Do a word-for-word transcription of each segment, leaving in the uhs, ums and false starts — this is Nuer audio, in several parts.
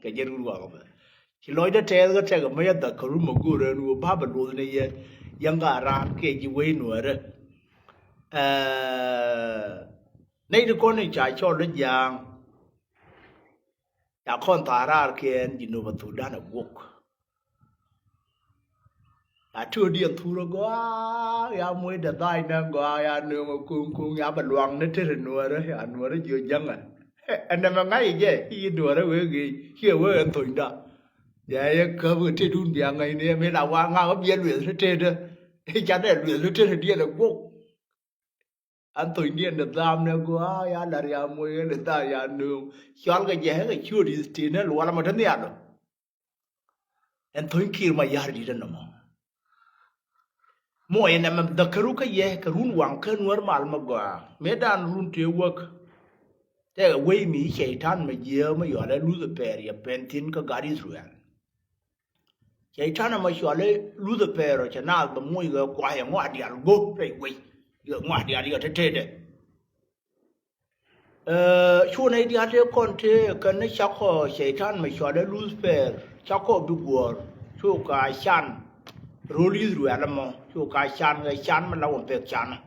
Kɛ jɛ run wakɔ mɛ. Ci lɔcdä tɛɛth kä tɛk mɛ yɛ dhak kɛ run mɛ go̱o̱rä ni wä ba bɛ luɔth ni yɛ. Yɛn ka raan kɛ ji̱ wei nuäärä. Ɛɛ, nɛy ti kɔn in ca cɔl ni ja̱a̱ŋ. Ca kɔn thaar raar kɛn ji̱ nöp a Thudan a guɔk. Ya ti odiɛn thurä gɔaa, ya muɔcdɛ dha̱a̱c nɛ gɔaa, ya nööŋ a ko̱ŋ ko̱ŋ, ya bɛ luaŋ ni te ri nuäärä, ya nuäärä jiö jäŋä. Ɛn nɛmɛ ŋa̱c jɛ i̱ nuäärä wee gee ciɛ wee ɛn thonyda. Ya yɛ käp kɛ tetdun bia ŋa̱c ni ɛmɛ la wa ŋa̱k biɛ lueth ni tetdä. I̱ ca dɛ lueth ni tetdä diɛn a guɔk. An thonydiɛn ni dhaam ni gɔaa ya lar ya muɔc ɣän ni dhaam ya nööŋ. Cɔal kɛ jɛ kɛ ciöt i̱ ti ni luɔl amɔ te nhial ɔ. Ɛn thony Kiir Mayar di̱t ɛn nɔmɔ. Muɔc ɛn ɛmɛ dhäkäru kä yɛ kɛ run waŋ kä nuäär mal mɛ gɔaa mëë dan run tëë wäk. Tɛkɛ wei mi cɛy-tan mɛ jiääk mɛ yɔal ɛ luth ɛ pɛɛr yɛ pɛn thi̱n kä gat Ithruɛl. Cɛy-tan ɛmɔ cɔal i̱ Luthipɛɛr ɔ cɛ naath bɛ moc kɛ kuay ɛ ŋɔak diaal go̱o̱r rɛy guic. Yɛ ŋɔak diaal yɛ te tetdɛ. Cu nɛy diaal tëë kɔn tëë kɛn ni cakɔ cɛy-tan mɛ cɔal i̱ Luthipɛɛr cakɔ bi guɔ̱ɔ̱r. Cu ka can ro̱l Ithruɛl ɛmɔ cu ka can kɛ can mɛ la wä pek canä.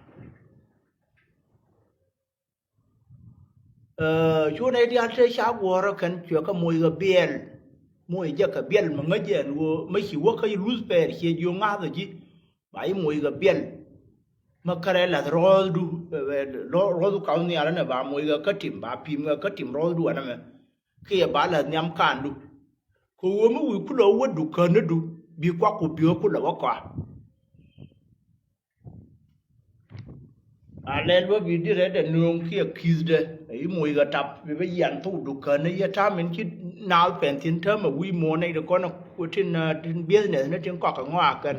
Cu nɛy diaal te ca guɔ̱ɔ̱rä kɛn cuɛ kä moc kɛ biɛl. Moc jɛ kɛ biɛl mi ŋäc jɛ ɛn ɣöö mi ci wä kä Luthipɛɛr ciɛ jiök ŋa̱thä ji̱. Ba i̱ moc kɛ biɛl. Mi kärɛ la̱th rɔ̱ɔ̱thdu, rɔ̱ɔ̱thdu ka̱th nhial ɛnɛ ba moc kɛ kä tim, ba pi̱i̱m kɛ kä tim rɔ̱ɔ̱thdu ɛnɛ mɛ. Kiɛ ba la̱th nhiam ka̱a̱ndu. Kɛ ɣöö mi wi̱i̱ kulɛ wä wädu käänädu bi kuak ku biöök kulɛ wä kɔa. A lɛl bä bi di rɛt ɛ nööŋ kiɛ ki̱thdɛ i̱ moc kɛ tap bi bä yian thok dukäni yɛ ta̱a̱ min ci naath pɛn thi̱n täämɛ wi̱i̱ muɔ̱ɔ̱n nɛy ti kɔn tin tin business ni tin kɔak kɛ ŋɔak kɛn.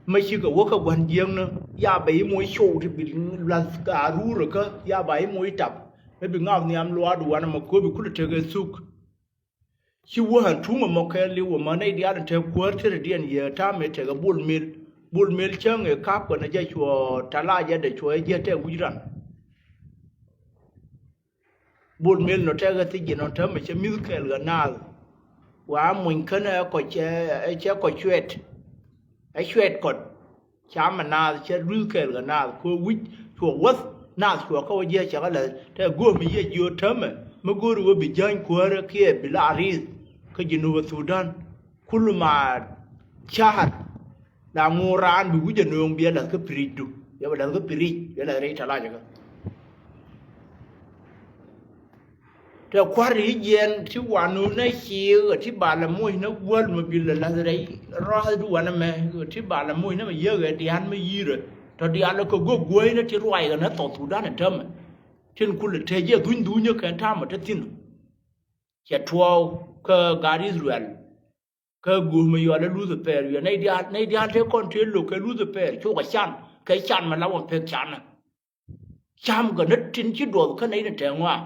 Mä cikɛ wä kä gua̱n jiäkni ya bɛ i̱ moc cow ti bi la̱th ka ruurä kä ya ba i̱ moc tap. Mä bi ŋa̱th nhiam luaadu wanɛ mɛ kööbi kulɛ tekɛ thuk. Ci wä ɣän tuŋ ɛmɔ kɛɛliw ɛmɔ nɛy diaal in te kuäär tetdiɛn yɛ ta̱a̱ mëë tekɛ Bol Mel. Bol Mel cäŋ ëë ka̱pkɛ nɔ jɛ cuɔ tala̱a̱c jɛ dee cuɔ ɛ jiɛ tɛk wi̱c ran. Bol Mel nɔ tɛkɛ thi̱c jɛ nɔ täämɛ cɛ mi̱th kɛɛl kɛ naath. Wa muny känɛ ɛ kɔc ɛ cɛ kɔc cuɛt. Ɛ cuɛt kɔt. Camɛ naath cɛ luth kɛɛl kɛ naath kɛ wi̱c cuɔ wäth naath cuɔ kä wä jiɛ cɛ kä läth tɛ go̱o̱m mi yɛ jiö täämɛ mi go̱o̱ri wä bi jäny kuäärä kiɛ bi la riith. Kä Jinub Thudan kul ma cahar la ŋuur raan bi wi̱c ɛ nööŋ bi ɛ läth kä piri̱cdu yɛ bɛ läth kä piri̱c yɛ läth rɛy tɛlacä kä. Tɛ kua̱r i̱ jiɛn ti wanun nä ciik ɛ ti balɛ moc nä guäl mɛ bil ɛ la̱th rɛy rɔ̱a̱thdu wanɛ mɛ ɛ ti balɛ moc nä mɛ yiëk ɛ dia̱a̱n mɛ yi̱rɛ tɔ diaal ɛ kɛ guäk guäcnä ti ruac ɛ nä South Sudan ɛ täämɛ. Tin kulɛ tëë jɛ dhuny dhunyä kɛn ta̱a̱mɛ te thi̱n. Cɛ tuɔɔk kä gaat Ithruɛl kä guämɛ yɔal ɛ luth ɛ pɛɛr wiɛ nɛy diaal nɛy diaal tëë kɔn tëë lo̱k kɛ luth ɛ pɛɛr cukɛ can kɛ can mɛ la wä pek canä. Cam kɛ ni tin ci duɔth kä nɛy ni tɛŋ ŋɔak.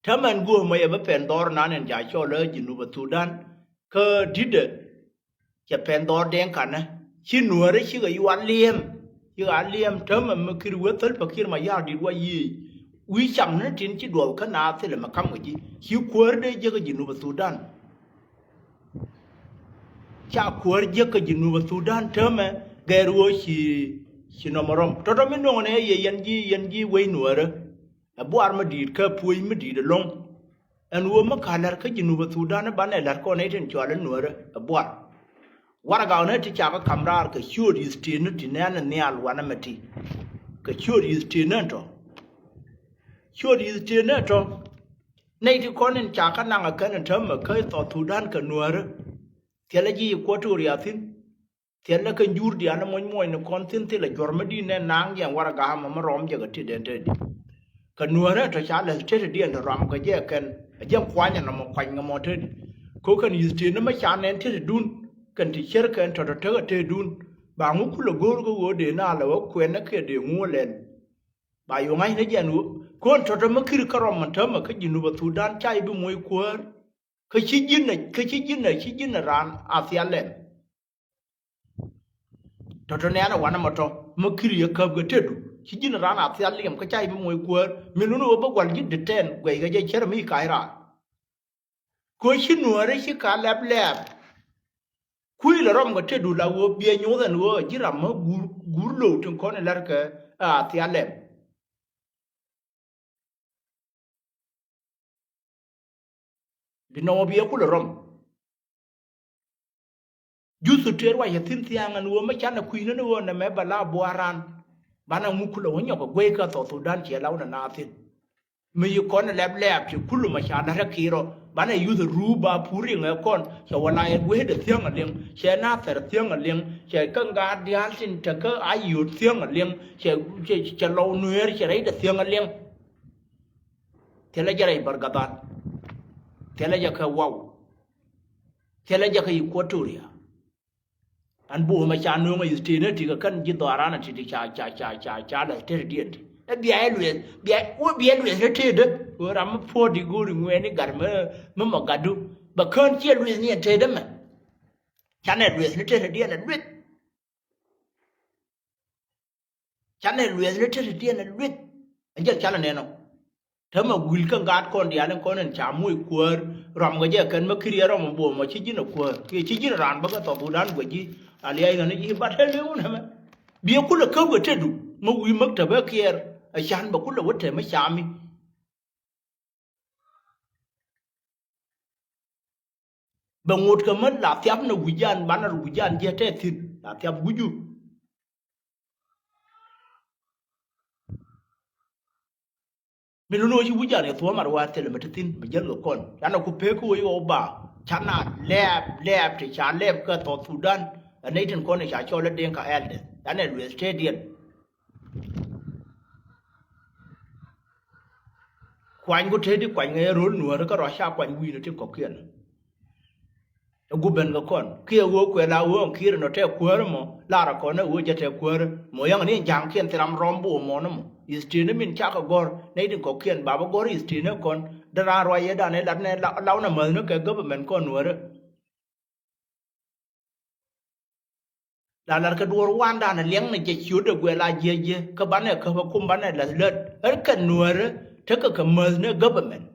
Täämɛn guämä yɛ bä pɛn dhɔr nan in ca cɔl ɛ Jinub Thudan kä di̱tdɛ. Cɛ pɛn dhɔr dɛŋ kanɛ ci nuäärä cikɛ yual liɛm. Cikɛ a liɛm täämɛ mi kir wee thäl pa kir ma ya̱a̱k di̱t wa yiëë. Wi̱i̱ cam ni tin ci duɔth kä naath thilɛ mɛ ka̱m kɛ ji̱ ci kuäär dee jiäk ɛ Jinub Thudan. Ca kuäär jiäk kä Jinub Thudan täämɛ gɛr ɣöö ci ci nɔmɔ rɔm tɔ̱tɔ̱ mi no̱o̱ŋ nɛ yɛ yɛn ji̱ yɛn ji̱ wec nuäärä. Ɛ buar mi di̱i̱t kä puɔ̱c mi di̱i̱t ɛlɔ̱ŋ. Ɛn ɣöö mi ka̱ la̱r kä Jinub Thudan i̱ banɛ la̱r kɔn nɛy tin cɔal i̱ nuäärä ɛ buar. Waragak nɛ ti ca kä ka̱m raar kɛ ciööt yi̱th ti̱n ni ti nɛn ɛ nhial wanɛ mɛ ti kɛ ciööt yi̱th ti̱n ni tɔ. Ciööt yi̱th ti̱n ni tɔ. Nɛy ti kɔn in ca kä naŋ ɛ kɛn in täämɛ kä South Sudan kɛ nuäärä. Thilɛ ji̱ Equatoria thi̱n. Thilɛ kɛ njur diaal ni muɔ̱c muɔ̱c ni kɔn thi̱n thilɛ juɔ̱r mi di̱n nɛ naŋ jɛ waragak mɛ mi rɔm jɛ kɛ tetdɛn tetdi. Kɛ nuäärä tɔ ca läth tetdiɛn tɔ rɔm kɛ jɛ kɛn ɛ jɛ kuany ɛn nɔmɔ kuany kɛ mɔ tetdi. Ko̱ kɛn yi̱th tetni mi ca nɛn tetdun kɛn ti cär kɛn tɔ̱tɔ̱ tekɛ tetdun. Ba ŋu kulɛ go̱o̱r kä ɣöö dee na lɛ wä kuɛn ni kiɛ dee ŋu lɛl. Ba yɔ ŋa̱cnä jɛn ɣöö kuɔn tɔ̱tɔ̱ mi kir kä rɔm ɛn täämɛ kä Jinub Thudan ca i̱ bi moc kuäär. Kä ci ji̱n ɛ kä ci ji̱n ɛ ci ji̱n ɛ raan a thial ɛn. Tɔ̱tɔ̱ nɛ̈ɛ̈n ɛ wanɛ mɔ tɔ̱ mi kir yɛ käp kɛ tetdu ci ji̱n ɛ raan a thial liɛm kä ca i̱ bi moc kuäär. Mi lun ɣöö bä gua̱l ji̱ detain guɛckɛ jɛ cär mi ka̱c raar. Kɛ ɣöö ci Nuäärä ci ka lɛp lɛp. Kui̱ lɛ rɔm kɛ tetdu la ɣöö biɛ nyoth ɛn ɣöö ji̱ ram mä guur, guur lo̱w tin kɔn in la̱rkɛ a thia lɛp. Bi nɔmɔ biɛ kulɛ rɔm. Juthu tëë ruac ɛ thi̱n thia̱a̱ŋ ɛn ɣöö mi canɛ kui̱nä ni ɣöö nɛmɛ bɛ la buaran. Banɛ ŋuk kulɛ wä nyɔk ɛ guey kä South Sudan ciɛ law nɛ naath thi̱n. Mi yi kɔn lɛp lɛp ti kulu ma ca la̱t ɛ ki̱i̱rɔ banɛ yuth ɛ ruu ba pur riŋ ɛ kɔn cɛ wala ɛ guey dɛ thiäŋ ɛ liŋ cɛ nathɛr thiäŋ ɛ liŋ cɛ kä ŋa̱a̱t diaal tin te kä a yio̱o̱t thiäŋ ɛ liŋ cɛ cɛ cɛ lɔw nueer cɛ rɛy dɛ thiäŋ ɛ liŋ. Thilɛ jɛ rɛy Bargadhal. Thilɛ jɛ kɛ Waw. Thilɛ jɛ kɛ Equatoria. An buɔ ma ca nööŋ a yi̱th tëëdä ti kɛ kän ji̱ dhɔaran a ti ti ca ca ca ca ca lɛ tëëdä diɛn ti. Ɛ bia ɛ lueth bia wä bia lueth ni tëëdä. Wä ram mi puɔ̱t di go̱o̱ri ŋuɛɛni gat mi mi ma gatdu. Bɛ kään ciɛ lueth ni ɛ tëëdä mɛ. Canɛ lueth ni tëëdä diɛn ɛ lueth. Canɛ lueth ni tëëdä diɛn ɛ lueth. Ɛ jɛl canɛ nɛnɔ. Täämɛ wi̱i̱l kä ŋa̱a̱t kɔn diaal in kɔn in ca moc kuäär. Ram kɛ jɛ kɛn mä kiriɛ ram in buɔ̱m ɔ ci ji̱n ɛ kuäär kiɛ ci ji̱n raan bä kä South Sudan guɛ ji̱. Aliac ɣän i̱ ji̱ bat ɛ lëë wun ɛmɛ. Biɛ kulɛ käp kɛ tetdu mä wi̱i̱ mäk te bä kiɛɛr. Ɛ can bɛ kulɛ wä te mä cami. Bɛ ŋot kɛ mä la thiap nɛ wi̱can banɛ wi̱can jiɛ tɛ thi̱n la thiap wi̱cu. Mi lun wä ci wi̱can kɛ thuɔ̱ɔ̱m ar wa̱a̱ thilɛ mi ti thi̱n mi jäl kɛ kɔn canɛ ku pek kɛ wä ci wä ba canɛ lɛɛp lɛɛp ti ca lɛɛp kä South Sudan. Ɛ nɛy tin kɔn ca cɔl ɛ Dinka elders canɛ lueth tëëdiɛn. Kuany ku tëëdi kuany ŋäc ɛ ro̱l Nuäärä kä rɔ ca kuany wi̱i̱n ɛ tin kɔ̱kiɛn. Ɛ gup ben kɛ kɔn kiɛ ɣöö kuɛ la ɣöö ɛn ki̱i̱r ɛn ɔ tɛk kuäärä mɔ lar ɛ kɔn ɛ ɣöö jɛ tɛk kuäärä mɔ yäŋ ni ja̱ŋkiɛn thil ram rɔm buɔ mɔn ɛmɔ. Yi̱th ti̱n min cakɛ gɔ̱r nɛy tin kɔ̱kiɛn bapɛ gɔ̱r yi̱th ti̱n ɛ kɔn dee raan ruac yɛ dan ɛ lat nɛ law nɛ mäth ni kɛ government kɔn Nuäärä. La lar kɛ duɔ̱ɔ̱r wandan ɛ liɛŋ ni jɛ ciötdɛ guɛ la jiɛ jiɛ kä banɛ käp ɛ kum banɛ lath lät ɛ kɛ Nuäärä tekɛ kɛ mäth ni government.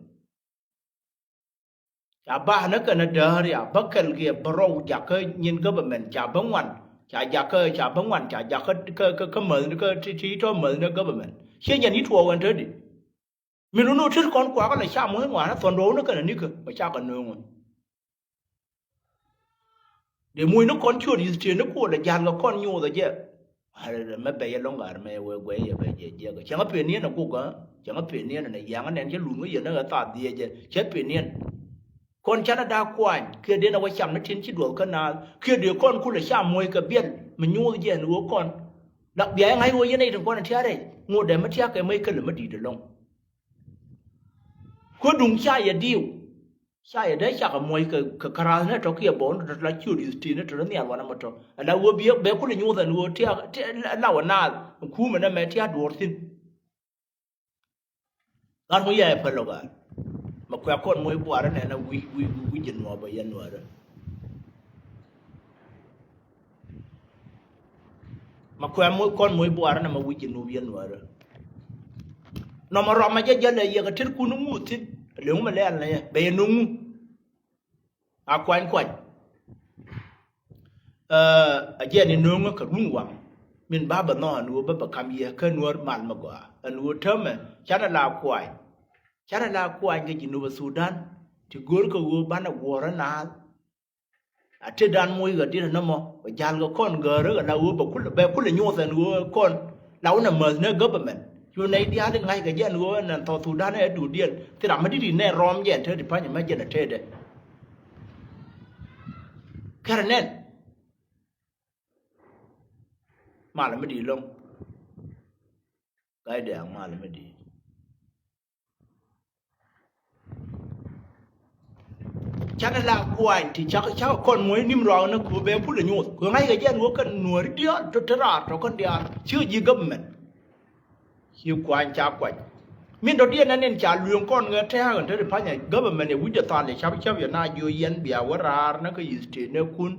Ca ba ni kɛn a dääri a bä kɛl kiɛ bärɔw jakä nyin government ca bä ŋuan ca jakä ca bä ŋuan ca jakä kä kä kä mäth ni kä ti ti tɔ mäth ni government. Ciɛ nyɛn yi tuɔɔk ɛn te di. Min wun wä tet kɔn kuakä lɛ ca muɔ̱th ŋuan a thɔn duɔw ni kɛn a nikä bɛ ca kɛ nööŋ wä. Dee muɔ̱c ni kɔn ciöt yi̱th tiee ni kuɔ lɛ ja̱l kɛ kɔn nyoth a jɛ. Mɛ bɛ yɛ lɔŋ ɣaar mɛ wee guɛy yɛ bɛ jɛ jiɛk cɛ ŋä pen niɛn a guk ɣä cɛ ŋä pen niɛn a nɛ yaŋ a nɛn cɛ luŋ ɣä yɛn ni ɣä thath dhiee jɛ cɛ pen niɛn. Kɔn canɛ da̱a̱k kuany kiɛ dee na wä cam ni tin ci duɔth kä naath kiɛ dee kɔn kulɛ ca muɔ̱c kɛ biɛl mi nyoth jɛ ni ɣöö kɔn. La bia yɛ ŋa̱c ɣöö yɛn a yɛ tin kɔn a tia̱a̱ rɛy ŋot dɛ mi tia̱a̱ kɛ mec kälɛ mi di̱i̱t ɛlɔ̱ŋ. Kä duŋ ca yɛ diw ca yɛ dee cakɛ muɔ̱c kɛ kɛ kärath ni tɔ̱ kiɛ bɔɔn tɔ̱ la ciöt yi̱th ti̱i̱n ni tɔ̱ ni nhial wanɛ mɔ tɔ̱. Ala wä biɛ bɛ kulɛ nyoth ɛn wä tiak la wä naath. Kumɛ nɛ mɛ tiak duɔɔr thi̱n. Gat mu yɛ pɛl ɔ gat. Mɛ kuɛ kɔn muɔ̱c buarä nɛn a wi̱c wi̱c wi̱c jɛ nuɔɔpä yɛ nuɔɔrä. Ma kuɛ moc kɔn moc buarä na ma wi̱c jɛ nup yɛn nuäärä. Nɔmɔ rɔm ma jɛ jɛ lɛ yɛ kɛ tet kun ŋu thi̱n. Lëŋ mɛ lɛɛl na yɛ bɛ yɛ no̱ŋ ŋu. A kuany kuany. Ɛ a jɛ ni no̱ŋ kɛ run waŋ. Min ba bɛ nhɔk ɛn ɣöö bä bɛ kam yɛ kä nuäär mal mɛ gɔaa ɛn ɣöö täämɛ canɛ la kuany. Canɛ la kuany kɛ ji̱ nup ɛ Thudan ti go̱o̱r kɛ ɣöö banɛ guɔ̱ɔ̱rä naath. A te dan moc ɣä dit nɔmɔ bɛ ja̱l kɛ kɔn gäärä ɣä la ɣöö bɛ kulɛ bɛ kulɛ nyoth ɛn ɣöö kɔn la wunɛ mäth ni government. Cu nɛy diaal in ŋa̱ckɛ jɛ ɛn ɣöö ɛn South Sudan ɛ duut diɛn thil ram mi di̱t in nɛn rɔɔm jɛ ɛn te ti pa̱ny ɛmɛ jɛn ɛ tëëdɛ. Kärɛ nɛn mal mi di̱i̱t lo̱ŋ. Ga̱y dɛ̈ɛ̈ŋ mal mi di̱i̱t. Canɛ la kuany ti cak cak kɔn muɔ̱c nim rɔak ni kɛ bɛ pul ɛ nyoth kɛ ŋa̱ckɛ jɛn wä kɛn nuɔ̱ɔ̱ri diaal tɔ te raar tɔ kɛn diaal ci ji̱ government. Ci kuany ca kuany. Min dɔ̱diɛn ɛn in ca lueŋ kɔn ŋɛ tɛ̈ɛ̈k ɛn te ti pa̱nyɛ government ɛ wi̱cdɛ thal ɛ cap cap yɛ na jiö yɛn bia wä raar ni kä yi̱th tëë nɛ kun.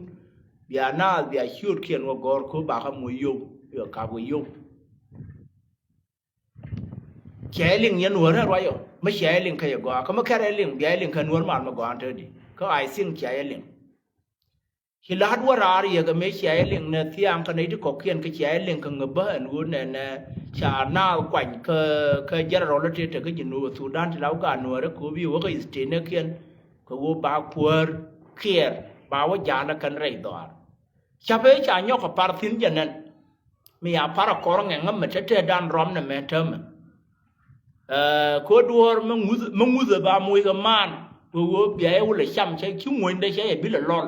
Bia naath bia ciötkiɛn wä gɔ̱r kä bakä muɔ̱c yio̱w yɛ kap kɛ yio̱w. Cia jɛ liŋ yɛn Nuäärä ruac ɔ, mi cia jɛ liŋ kä yɛ gɔaa, kä mi kɛn rɛ liŋ, bia jɛ liŋ kä Nuäär mal mi gɔaa täätdi. Kä I think cia jɛ liŋ. Ci la̱t wä raar yɛ kɛ mëë cia jɛ liŋ nɛ thiaŋ kä nɛy ti kɔ̱kiɛn, kä cia jɛ liŋ kä ŋäbä ɛn ɣöö nɛnɛ ca naath kuany kä, kä general ti te kä Jinub Thudan ti la wä gaat Nuäärä kɛ ɣöö bi wä kä state näkiɛn kɛ ɣöö ba kuäär Kiir ba wä ja̱a̱lä kɛn rɛy dhɔaar. Ca pee ca nyɔk kɛ par thi̱n jɛ nɛn. Mi a par a kɔr ŋɛŋä mɛ te te dan rɔm nɛ mɛ täämɛ. Ɛ, kɛ duɔ̱ɔ̱r mi ŋuth, mi ŋuth ɛ ba moc kɛ maan. Kɛ ɣöö bia yɛ wulɛ cam cɛ ci ŋuɔ̱nydɛ cɛ yɛ bilɛ lɔl.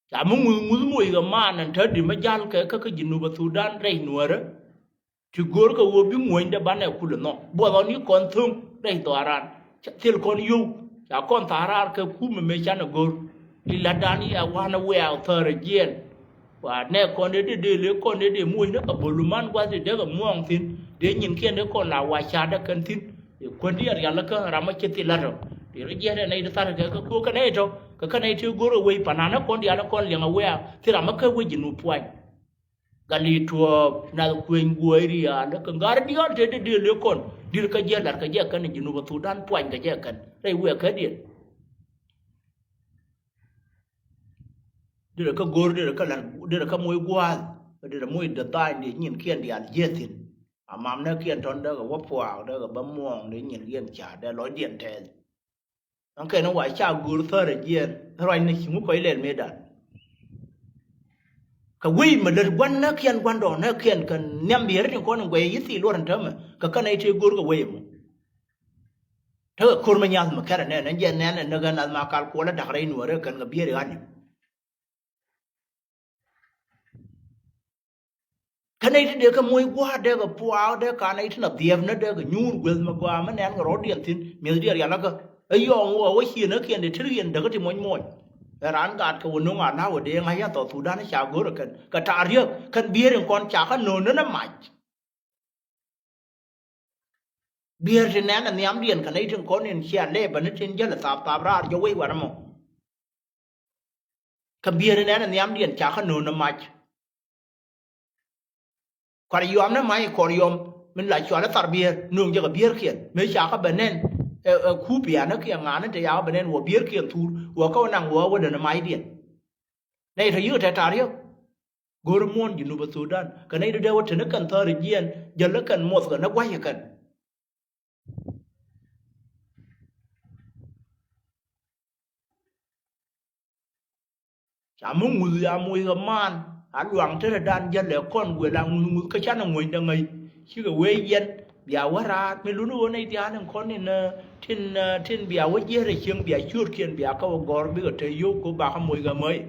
Ca mi ŋuth, ŋuth moc kɛ maan ɛn täätdi mi ja̱l kɛ kä kä Jinub Thudan rɛy Nuäärä. Ti go̱o̱r kɛ ɣöö bi ŋuɔ̱nydɛ banɛ kulɛ nhɔk. Buɔth ɣɔn i̱ kɔn tho̱ŋ rɛy dhɔaaran. Ca thil kɔn yio̱w. Ca kɔn tha̱a̱r raar kɛ kumɛ mëë canɛ go̱o̱r. I̱ la̱tdan i̱ a wanɛ wiaa thäärä jiɛɛn. Wa nɛ kɔn dee dee dee lëë kɔn dee dee moc ni kɛ boluman gua̱th dee dee kɛ muɔ̱ɔ̱ŋ thi̱n. Dee nyinkiɛn dee kɔn la wa ca̱a̱t dee kɛn thi̱n. I̱ kuändi a rialikä ram a cɛ thil la̱t ɔ. Dee rɔ jiɛɛn ɛ nɛy ti tha̱a̱r kɛ kɛ ko̱o̱k kɛ nɛy tɔ. Kɛ kä nɛy ti go̱o̱r ɛ wec panan ɛ kɔn diaal ɛ kɔn liɛŋ a wiaa. Thil ram a kä wec ji̱ nu puany. Gali tuɔɔp nath kueny guɔ̱ɔ̱c riaal kä ŋa̱r diɔ̱ɔ̱l te dee dee lëë kɔn di̱t kä jɛ la̱r kä jɛ kɛn Jinub Thudan puany kä jɛ kɛn rɛy wëë kädiɛn. Derɛ kä go̱r derɛ kä la̱r derɛ kä moc gua̱a̱th. Derɛ moc dee dha̱a̱ny dee nyinkiɛn diaal jiɛthin. A mam näkiɛn tɔ̱n dee kɛ wä puaak dee kɛ bä muɔ̱ɔ̱ŋ dee nyinkiɛn ca̱a̱t dee lɔcdiɛn tɛɛth. Ɛn kɛn wa ca go̱o̱r thäärä jiɛɛn ruacni ci ŋu kɔc lɛl mëëdan. Kɛ wec mi lät gua̱n näkiɛn gua̱ndɔɔŋ näkiɛn kɛ nhiam biɛɛri tin kɔn in guɛy yithi luɔr in täämɛ kɛ kɛn nɛy tëë go̱o̱r kɛ wec ɛmɔ. Tekɛ ko̱r mi nyath mi kɛrɛ nɛn ɛn jɛ nɛn ɛn näk ɛn nath ma kal kuɔl ɛ da̱k rɛy nuɔ̱ɔ̱rɛ kɛn kɛ biɛɛri ɣa̱n i̱. Kä nɛy ti dee kɛ moc gua̱a̱r dee kɛ puaak dee ka nɛy ti na dhiɛp ni dee kɛ nyuur gueth mi gɔaa mi nɛn kɛ rɔ̱diɛn thi̱n mi̱ethdiɛn rialikä. Ɛ yɔɔŋ wä wä ciënäkiɛn dee ti riɛn däkä ti moc moc. Ɛ raan gat kɛ wä no̱ŋ a la̱wä dee ŋa̱c ya̱ thɔɔk Thudan ca go̱rä kɛn kɛ ta̱a̱ riäk kɛn biëër in kɔn ca kä no̱o̱n ni ni mac. Biɛɛr ti nɛn ɛ nhiamdiɛn kɛ nɛy tin kɔn in cia lɛɛpä ni tin jäl ɛ thap thap raar jɛ wec warɛ mɔ. Kä biɛɛr ti nɛn ɛ nhiamdiɛn ca kä no̱o̱n ɛ mac. Kɔr yɔm ni mac kɔr yɔm min la cual ɛ thar biɛɛr no̱o̱ŋ jɛ kɛ biɛɛrkiɛn mëë ca kä bɛ nɛn. Ɛ, ɛ kup pia̱a̱n ni kiɛ ŋa̱a̱n ni te ca kä bɛ nɛn wä biɛɛrkiɛn thuur wä kä wä naŋ wä wä län ɛ macdiɛn. Nɛy tɔ yik ɛ tɛt ta̱a̱ riäk. Go̱r muɔ̱ɔ̱n Jinub Thudan kɛ nɛy dee wä te ni kɛn thäär jiɛɛn jäl ni kɛn muɔth kɛn ni gua̱c kɛn. Ca mi ŋuth ya moc kɛ maan a luaŋ te te dan jäl lɛ kɔn guel a ŋuth ŋuth kä canɛ ŋuɔ̱ny dɛ ŋäc. Cikɛ wee yɛn bia wä raar mi luni ɣöö nɛy diaal in kɔn in, eh, tin, eh, tin bia wä jiɛɛr ɛ cieŋ bia ciöötkiɛn bia kä wä gɔ̱r bikɛ te yio̱w kɛ wä bakä moc kɛ mäc.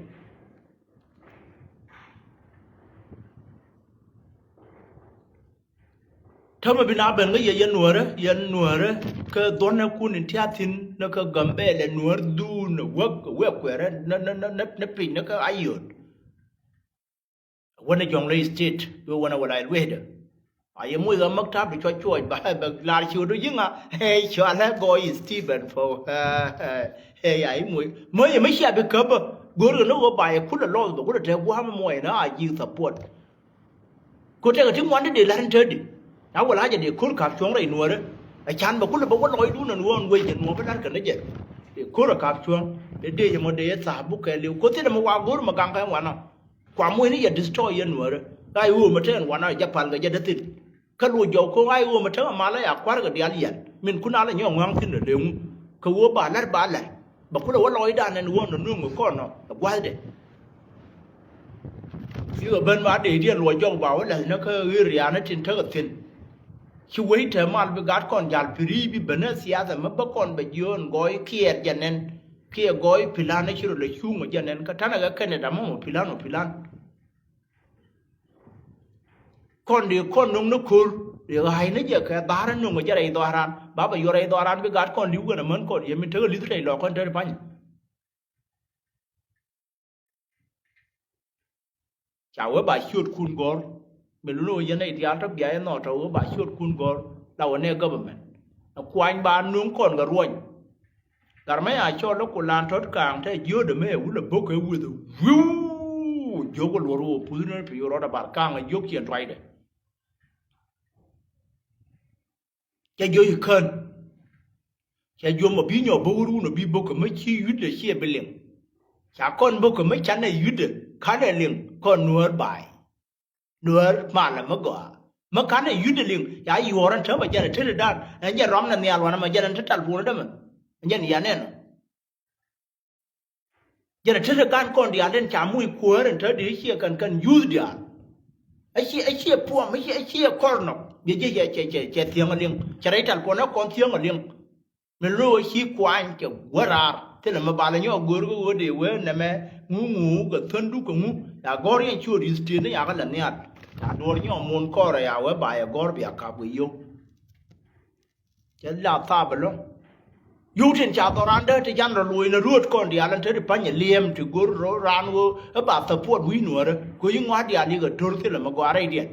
Tämɛ bi na ben kä yɛ yɛn nuäärä, yɛn nuäärä, kä dhuɔ̱nɛ kun in tiathin ni kä Gambɛlɛ nuäär dhuun ni wäk, wäk kuɛrä ni, ni, ni, ni, ni piny ni kä Ayod. Wänɛ Jonglei State, wä wänɛ wä la ilwedä. A yɛ moc ɣä mäk tap di cuɔc cuɔc ba, ba lar ci wä do yiŋa, ɛ, cualɛ gɔɔy Stephen Pou. Ɛ, ya i̱ moc. Moc yɛ mi cia bi käpä. Go̱o̱r kɛ ni ɣöö ba yɛ kulɛ lɔth bɛ kulɛ tɛk gua̱a̱m moc na a ji̱ support. Ko tɛkɛ ti ŋuan ti dee la̱r in täätdi. Na wä la̱r jɛ dee ko̱r ka̱p cuɔ̱ŋ rɛy nuäärä. Ɛ can bɛ kulɛ bä wä lɔcdun ɛn ɣöö ɛn wec jɛ nuɔ̱ɔ̱m bä la̱r kɛn ni jɛ. Dee ko̱r ɛ ka̱p cuɔ̱ŋ. Dee dee jɛ mɔ dee yɛ tha̱a̱p buk kɛɛliw. Ko thilɛ mɔ wa go̱o̱r mɔ gaŋ kɛ ŋuan ɔ. Kua moc ni yɛ destroy yɛ nuäärä. Ɣa̱c ɣöö mɛ te ɛn wan a jɛ pal kɛ jɛ däthin. Kä luɔc jɔw ko̱ ɣa̱c ɣöö mɛ te ɛ mal a ya kua̱r kɛ diaal yɛn. Min kun a la nyɔk ŋɔ̱a̱ŋ thi̱n ɛ leŋu. Kɛ ɣöö ba la̱r ba la̱r. Bɛ kulɛ wä lɔcdan ɛn ɣöö nɔ nuŋ kɔn nɔ ɛ gua̱thdɛ. Bikɛ ben ba dee diɛn luɔc jɔk ba wä lɛth ni kä ɣer riaani tin tekɛ thi̱n. Ci wec te mal bi gat kɔn jal pi̱ri bi ben ɛ thiathɛ mi bä kɔn bɛ jiöön gɔɔy kiɛɛr jɛ nɛn. Kiɛ gɔɔy pilan ni ci rɔ lɛ cuŋ ɔ jɛ nɛn kä tanɛ kɛ Canada mɔmɔ pilan ɔ pilan. Kɔn di kɔn no̱ŋ ni ko̱r di ɣa̱c ni jɛ kɛ dha̱a̱r ni no̱ŋ jɛ rɛy dhɔaran ba bɛ yuɔr rɛy dhɔaran bi gat kɔn di wukɛn amän kɔn yɛ mi tekɛ li̱th rɛy lɔk kɔn te di pa̱ny. Ca wee ba ciötkun gɔ̱r. Mi luni wee yɛn nɛy diaal tɔ bia yɛ nhɔɔk tɔ wee ba ciötkun gɔ̱r la wä nɛ government. Ɛ kuany ba nuŋ kɔn kɛ ruɔny. Gat mɛ ya cɔl i̱ ku lan tɔ̱t kaaŋ tɛ jiöödɛ mɛ ɛ wulɛ bo̱k kɛ weth wi̱i̱w. Jiök kɛ luɔr wä puthni pi rɔɔdɛ bar kaaŋ ɛ jiök ciɛn tuacdɛ. Cɛ jiök i̱ kän. Cɛ jiök mɔ bi nyɔk bok run ɔ bi bok kɛ mi ci yutdɛ ciɛ bi liŋ. Ca kɔn bok kɛ mi canɛ yutdɛ kanɛ liŋ kɔn Nuäär ba̱a̱y. Nuäär malɛ mi gɔaa mi kanɛ yutdɛ liŋ ca yuɔr ɛn täämɛ jɛn ɛ tetdan ɛn jɛn rɔm nɛ nhial wanɛ mɛ jɛn ɛn te talpon dämɛ. Ɛn jɛn yanɛn ɔ. Jɛn a tetdä gan kɔn diaal den ca muc kuäär in te di ciɛ kɛn kɛn yuth diaal. Acie acie puɔm acie acie kɔr nɔk biɛ jiɛ cɛ cɛ cɛ thiäŋ aliŋ cɛ rɛy tal kuɔn ɛ kɔn thiäŋ aliŋ. Min lo̱o̱ ci kuany cɛ wä raar thilɛ mi bal nyɔk go̱o̱r kä ɣöö dee wee nɛmɛ ŋu ŋu kɛ thänduk kɛ ŋu. Ya gɔ̱r yɛn ciöt yi̱th tiet ni yakä lɛ nhial. Ya duɔ̱ɔ̱r nyɔk muɔ̱n kɔrɛ ya wee ba yɛ gɔ̱r bia kap kɛ yio̱w. Cɛ la thap ɛlɔ. Yio̱w tin ca dhɔran dee ti jan rɔ luɔ̱c ni ruɔ̱t kɔn diaal ɛn te ti pa̱ny ɛ liɛm ti go̱r rɔ raan ɣöö ɛ ba thäpuɔt wi̱i̱ nuäärä kɛ yi ŋua̱t diaal yikɛ to̱r thilɛ mi gɔaa rɛydiɛn.